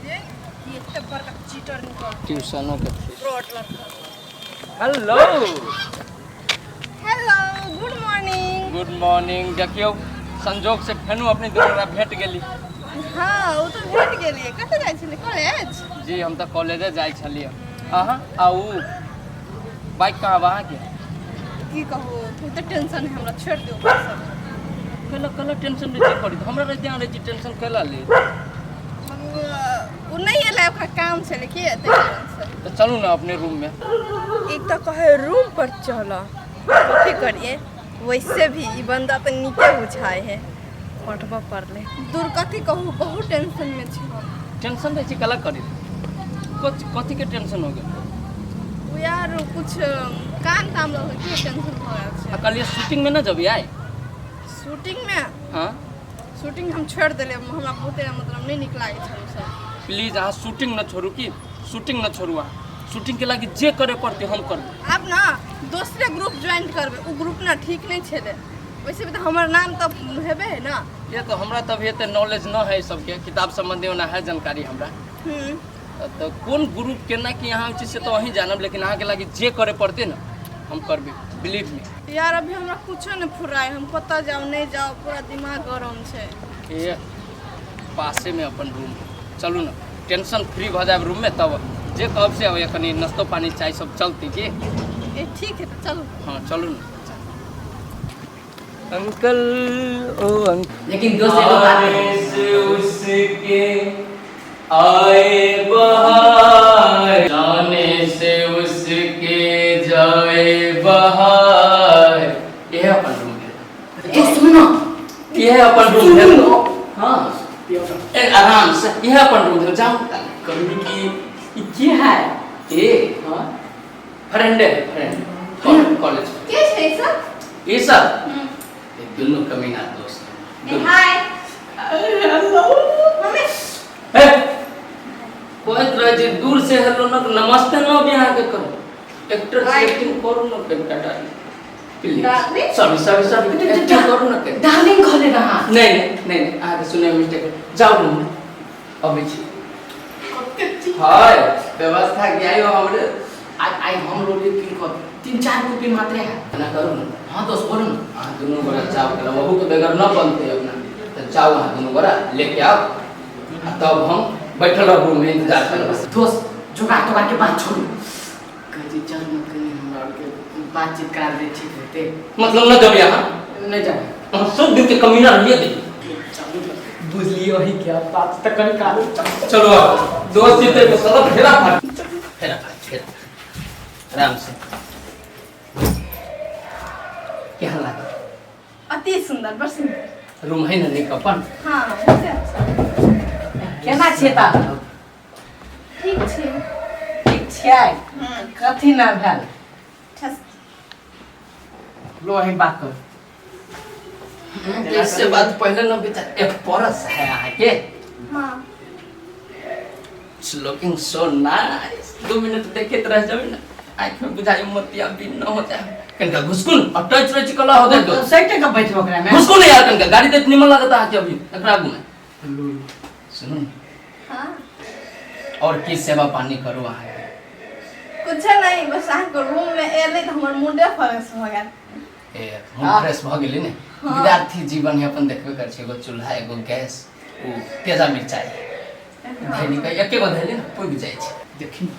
छलियै कि एते बड़का चीटर निकल ट्यूशनो के फीस। फ्रॉड लड़का। Hello. Hello, good morning. Good morning. देखियौ, संजोग से फेनु अपने दुनू गोरा भेट गेली। हाँ, ओ तऽ भेट गेलियै। कतऽ जाइ छलियै? कॉलेज? जी, हम तऽ कॉलेजे जाइ छलियै। अहाँ आ उ बाइक कहाँ बा अहाँके? की कहू, बहुते टेंशन है हमरा, छोड़ि दियौ सब। कैला कैला टेंशन नहि छै करी? हमरा रहै ध्यान रहै छै, टेंशन कैला ले? हम ओ नहि एलै, ओकरा काम छलै की, ताहि कारणसँ। तऽ चलू ने अपने रूम में। एक तऽ कहे रूम पर चल, कथी करिए? वैसे भी ई बंदा तऽ नीके बुझाए है, पटबऽ पड़लै। दूर कथी कहू, बहुत टेंशन में छी हम। टेंशन रहै छै कैला करी? कथी कथी के टेंशन हो गेल? ओ यार, कुछ काम ताम रहै की, टेंशन भऽ गेल आ छै। कहलियै शूटिंग में न जबी आइ? शूटिंग में? हाँ। शूटिंग हम छोड़ि देलियै, हमरा बहुते मतलब नहि नीक लागै छै सब। प्लीज, अहाँ शूटिंग न छोड़ू की, शूटिंग न छोड़ू। अहाँ शूटिंग के लागी जे करे पड़ते हम करबै। आब ना दोसरे ग्रुप ज्वाइन करबै, ओ ग्रुप ना ठीक नहि छलै। वैसे भी तऽ हमर नाम तऽ हेबे है ना। ये तो हमरा तभी एते नॉलेज न है सबके किताब संबंधी, ओना है जानकारी हमरा। तऽ कोन ग्रुप केना की अहाँ होइ छै से तऽ अहीं जानब, लेकिन अहाँके लागी जे करे पड़ते ना हम करबै, बिलीव मी। यार, अभी हमरा कुछो नहि फुराय, हम कतऽ जाउ नहि जाउ, पूरा दिमाग गरम छै। ये पासे में अपन रूम है, चलू ना, टेंशन फ्री भऽ जायब रूम में। तब जे कहब से अबैया, कनि नाश्तो पानी चाय सब चलती की। ए ठीक है, तऽ चलू। हाँ, चलू ना अंकल, ओ अंकल। लेकिन दोस्त, एगो बात आने से उसके आए बहार, जाने से उसके जाए बहार। यह अपन रूम है। दोस्त, सुन ना। यह अपन रूम है। हाँ, ए आराम से, यह अपन रूम है, जाओ। कहली कि ई के है? ए हाँ। फ्रेंड है, फ्रेंड, कॉलेज। के छै सब? ये सब ये दुनू कमीना दोस्त। ए हाय। हेलो। मम्मी। ए कहैत रहै छै दूर से हेलो न, नमस्ते न भी अहाँके करू। Actor Hi. एक्टिंग करू न कनिटा darling, please. Darling? Sorry sorry sorry, acting करू न कनि। डार्लिंग कहले रहा। नहीं नहीं नहीं नहीं, अहाँके सुनै मिस्टेक। जाउ रूम में, अबै छी। हाय, व्यवस्था की आयो हमरे। आई आई हम लोग किन को तीन चार कॉपी मात्र है। एना करू न। हाँ दोस्त, बोलो ना। अहाँ दुनू गोरा जाउ, गेल वहू के बगैर न बनतै अपना, तऽ जाउ अहाँ दुनू गोरा लेके आउ आ तब हम बैठल रहब रूम में, इंतजार करब। दोस्त, जुगाड़ तुगाड़ के बात छोड़ू, कहे छी चल न कनी हमरा आर के बातचीत करा दे, ठीक रहते। मतलब न जब यहाँ नहीं जाए। अहाँ सब दिन के कमीना रहिए दे। बुझलियो ही क्या बात त कनी कालू। चलो अब दोस्त जीते तो साला फेरा फाट फेरा फाट फेरा, आराम से। केहन लागल? अति सुंदर, बड़ सुंदर। रूम है ना नीक अपन? हाँ, बहुते अच्छा। केना छियै ता? ठीक छै। ठीक छियै? कथी नाम भेल? ठस। लो, अहीं बात करू। इससे बात पहले न विचार। एक परस है अहाँके? हाँ। It's looking so nice. 2 minute देखैत रह जाबे ना, आँखि में बुझाइ मोतिया बिन न हो जाए। कनिका घुसकुन और टच रहे कला हो जाए दोस्त। सैटे के बैठो ओकरा में। घुसकुन यार कनिका, गाड़ी तऽ निमन लागत अहाँके अभी एकरा आगू में। सुनू ने। हाँ। और की सेवा पानी करू अहाँके? कुछ नहीं, बस अहाँके रूम में एलै तऽ हमर मूडे फ्रेश भऽ गेल। ए हम फ्रेश भऽ गेली ने। विद्यार्थी जीवन है अपन, देखबे कर छै, एगो चूल्हा, एगो गैस, ओ तेजा मिरचाई धैली के एके गो धैली ने पुगि जाइ छै। देखी ने,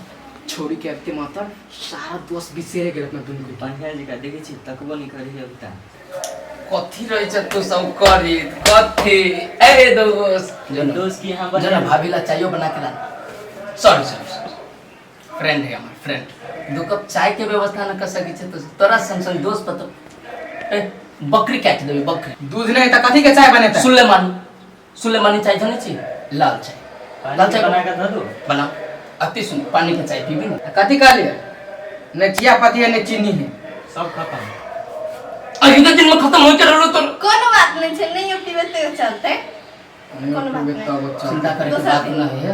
छोड़ी के आबिते मातर सारा दोस्त बिसरे गेल अपना दुनू के। बढ़िया जगह देखै छी, तकबो नहि करी अब ता। कथी रहै छै तू सब करी कथी? ए दोस्त, जो दोस्त की यहाँ जो ना भाभी ला चायो बना के ला। सॉरी सॉरी सॉरी, फ्रेंड है हमार फ्रेंड। 2 कप चाय के व्यवस्था न कर सकै छै तो तोरा संग संग दोस्त पतो ए बकरी काटि देबै बकरी। दूध नहीं तऽ कथी के चाय बनेतै? सुलेमानी, सुलेमानी चाय जनै छी? लाल चाय, लाल चाय। बना के धऽ दू। बनाओ, अति सुन, पानी के चाय पीबी ने। कथी कहलियै? नहि चिया पत्ती है, नहि चीनी है। सब खत्म। अभी के दिन में खत्म होइते रहलो तो। कोनो बात नहीं छै, नहीं पीबे तो चलते, कोनो बात नहीं। चिंता करे के दोसर बात दिन। न है।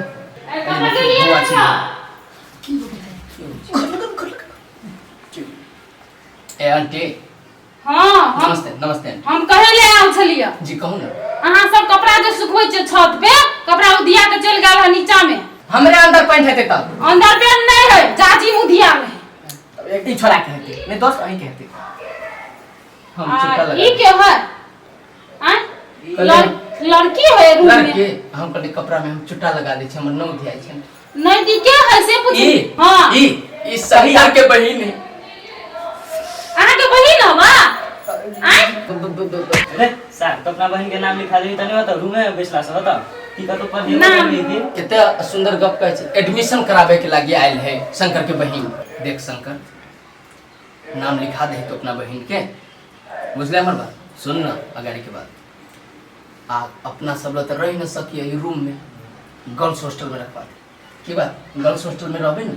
कतऽ गेलियै बौआ अहाँ? छै। ए आंटी। हाँ, हम नमस्ते नमस्ते आंटी। हम कहे ले आयल छलियै। जी कहू ना। अहाँ सब कपड़ा जे सुखबै छियै छत पे, कपड़ा उधिया के चलि गेल है नीचा में। हमरे अंदर पैंट हेतै तब। अंदर पेंट नहीं है, जाजिम उधिया में। ई छोड़ा के हेतै नहीं दोस्त, अहीं के हेतै। हम आ, चुपका लगा ई के है? आँय? लड़की है रूम में? लड़की हम कहली कपड़ा में हम चुट्टा लगा दै छी, हमर नौ धियाइ छै। नहीं दी के है से पूछ। ई हाँ ई ई सहिया के बहिन है। अहाँ के बहिन हवा? आँय? रे सर तो अपना बहन के नाम लिखा देबी तने बताओ, रूम में बैसला से बताओ की कतो पर नाम। कते सुंदर गप कहै छै। एडमिशन कराबे के लागी आयल है शंकर के बहिन। देख शंकर, नाम लिखा दे तो अपना बहिन के, बुझले हमर बात? सुन ना अगाड़ी के बात, आ अपना सब ल त रह न सकिए ई रूम में, गर्ल्स हॉस्टल में रखवा दे। की बात, गर्ल्स हॉस्टल में रहबे ना?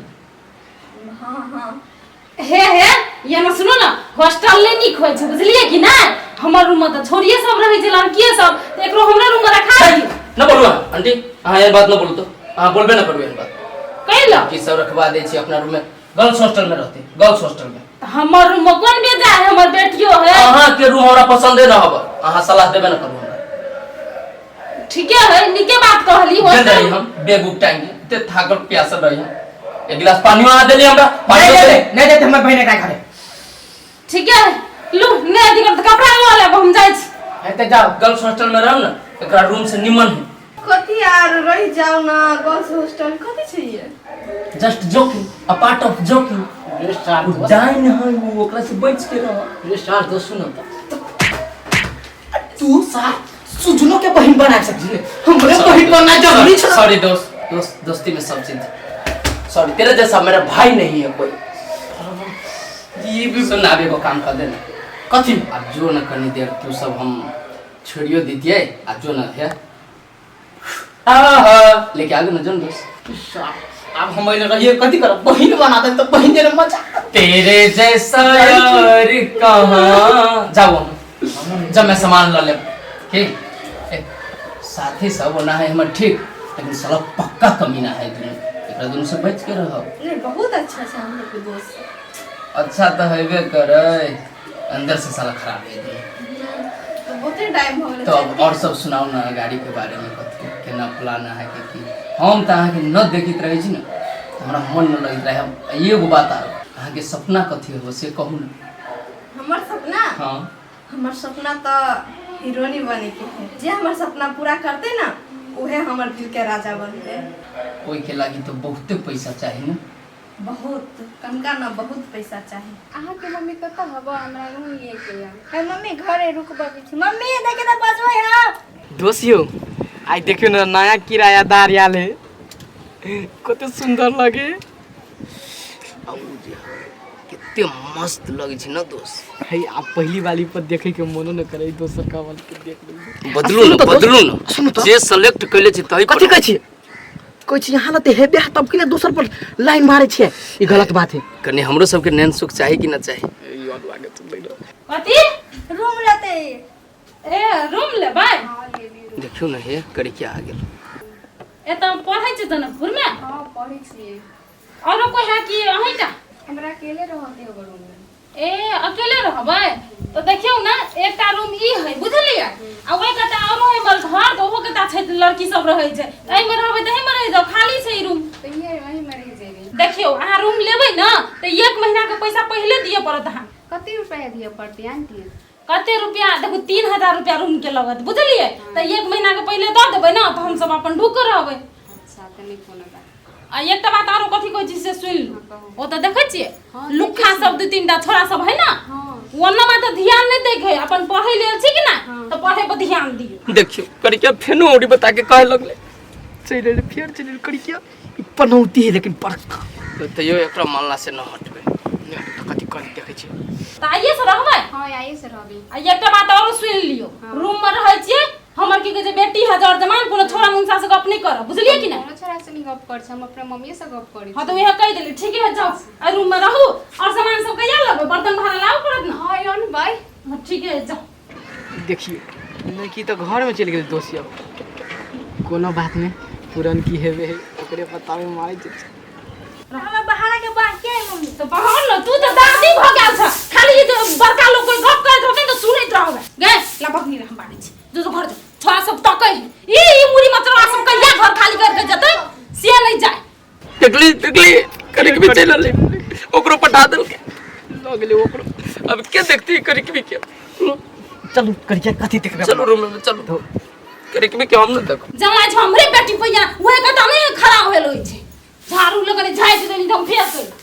हाँ हाँ। हे हे ये ना सुनो ना, हॉस्टल ले नीक होइ छै, बुझलियै कि नै? हमर रूम में तऽ छोड़िए सब रहै छै, लड़किए सब, तऽ एकरो हमरा रूम में रखा दियौ। न बोलू अहाँ आंटी, अहाँ एहन बात न बोलू, तो अहाँ बोलबे न करू एहन बात। कैला की सब रखवा दै छी अपना रूम में, गर्ल्स हॉस्टल में रहते, गर्ल्स हॉस्टल में। हमर रूम में कोन बेजा है, हमर बेटियो है। अहाँ के रूम हमरा पसंदे न हब, अहाँ सलाह देबे न करू हमरा। ठीके है, नीके बात कहली। गेल हॉस्टल रही हम बेग उग टांगी, एते थाकल प्यासल रही हम, एक गिलास पानी अहाँ देली हमरा? पानी नहीं देली? देते, नहीं देते हमर बहिन एकरा घरे। ठीके है, लू नहीं अधिक तऽ कपड़ा लऽ लेब, हम जाइ छी। हेतै जाओ। गर्ल्स हॉस्टल में रहब ना, एकरा रूम से निमन है। कथी आर रह जाओ ना गर्ल्स हॉस्टल, कथी चाहिए? Just joking, a part of joking. रे सार उ दोस्त, डाइन है उ, ओकरा से बच के रह। रे सार दोस्त सुनो त, तू सार सुजनो के बहिन बना सकली, हमरे बहिन बनना जरूरी छै। सॉरी दोस्त, दोस्त दोस्ती में सब चीज सॉरी, तेरे जैसा मेरा भाई नहीं है कोई। ये भी सुन, आब एगो काम कर देना। कथी? अब जो न कनी देर तू सब हम छोड़ियो दीतिए, आ जो न है आहा लेके आगे न जोन दोस्त। सार, अब हम अइले रहिए कथी करब, बहिन बना दे त बहिन जेना मजा। तेरे जैसा यार कहाँ जाओ, हम जब मैं सामान ल लेब ठीक। ए, साथी सब ओना है हमर ठीक, लेकिन साला पक्का कमीना है दुनू, एकरा दुनू से बच के रहो। नहीं बहुत अच्छा छै हम लोग के दोस्त। अच्छा तो हेबे करे, अंदर से साला खराब है दुनू। तो बहुते टाइम हो गेलै। तो अब और सब सुनाउ ना गाड़ी के बारे में, कथी केना प्लान है के की? हम तऽ अहाँके न देखैत रहै छी ने तऽ हमरा मन न लगैत रहै। हम एगो बात आरो, अहाँके सपना कथी हो से कहू ना। हमर सपना? हाँ। हमर सपना तऽ हीरोइनी बने के है, जे हमर सपना पूरा करते ना उहे हमर दिल के राजा बनते। ओहिके लागि तऽ बहुते पैसा चाही ने। बहुत कनका ना बहुत पैसा चाही। अहाँके मम्मी कतऽ हबऽ? हमरा रूम लिए के यऽ। हे मम्मी घरे रुकबऽ छी। मम्मी देखे तऽ बजबै हम। दोस्त यौ, आइ देखियौ ने नया किरायादार आयल है, कते सुंदर लगे। कते मस्त लगै छै न दोस्त। है आप पहली वाली पर देखे के मनो न करे दोसर का वाली के देख लेबै। बदलू न, बदलू न, जे सेलेक्ट कैले छी तही कथी कहै छी? कहै छी यहाँ लते हेबे तब कि ने दोसर पर लाइन मारै छियै, ई गलत बात है। कनि हमरो सबके नैन सुख चाही कि न चाही? कथी रूम लेते? ए रूम लेबै? देखियौ ने हे करिकिया आ गेल। एतऽ पढ़ै छै जनकपुर में? हाँ पढ़ै छियै। औरो कोई है कि अहीं टा? हमरा अकेले रहऽ दियौ रूम में। ए अकेले रहबै तऽ देखियौ ने एकटा रूम ई है, बुझलियै? आ ओहि कता औरो है हमर घर, तऽ ओहो कता छै लड़की सब रहै छै, तऽ एहिमे रहबै तऽ एहिमे रहि जाउ, खाली छै ई रूम। तऽ इहे एहिमे रहि जेबै। देखियौ अहाँ रूम लेबै ने तऽ 1 महीना के पैसा पहिले दिअ पड़त अहाँ। कते रुपया दिअ पड़तै आंटी? कते रुपया? देखू 3000 रुपया रूम के लगत, बुझलियै? तऽ 1 महीना के पहिले दऽ देबै ने तऽ हमसब अपन ढुक रहबै। अच्छा तऽ नहि कोनो बात। आ एकटा बात आरो कथी कहै छी से सुनि लू। ओ तऽ देखै छियै लुक्खा सब 2-3 टा छोरा सब है ना, ओना बात ध्यान नहि दै के, अपन पढ़ै लेल छी कि ना तऽ पढ़ै पर ध्यान दियौ। देखियौ करिकिया फेनो औरी बता के कहे लगले। चलि एलै फेर चलि एलै करिकिया, ई पनौती है लेकिन बड़का। तो तैयो एकरा मानला से न हटबै। नहि हटबै तऽ कथी करी देखै छियै। तऽ आइए से रहबै? हाँ आइए से रहबै। आ एकटा बात आरो सुनि लियौ, रूम में रहै छियै, हमर की कहै छै बेटी है जर जमान, कोनो छोरा मुनसा से गप नहि करब, बुझलियै कि नहि? कोनो छोरा से नहीं गप करै छी, हम अपना मम्मीए से गप करै छी। हाँ तऽ उएह कहि देली। ठीक है जाउ आ रूम में रहू, और सामान सब कहिया लेबै? बर्तन भाड़ा लाबऽ पड़त ने। हाँ अनबै। हाँ, ठीक है जाउ। देखियौ नहि की तऽ घरमे चलि गेल दोस्त यौ। कोनो बात नहि, पुरन की हेबे है ओकरे पतामे मारै छै। हमर बहाना के बाह के मम्मी तऽ बहान ने, तू तऽ दादी भऽ गेल छ, खाली खाली जे बड़का लोग कोई गप करैत रहतै तऽ सुनैत रहबै। गे लपक नहीं हम बारै छी, जो जो घर जो छोरा सब तकै है। ई ई मुड़ी मचरवा सब कहिया घर खाली करके जेतै से नहीं जाए। देखली देखली करिक भी चलि रहलै, ओकरो पठा देलकै, लऽ गेलै ओकरो। अब के देखती करिक भी के? चलू करिया, कथी देखबै? चलू रूम में चलू, करिक भी के हम न देखो। जमा छै हमरे बेटी पैया ओहे के तऽ नहीं खड़ा होल होइ छै, झाड़ू लगने झाड़ि देली तऽ हम फेर कइली।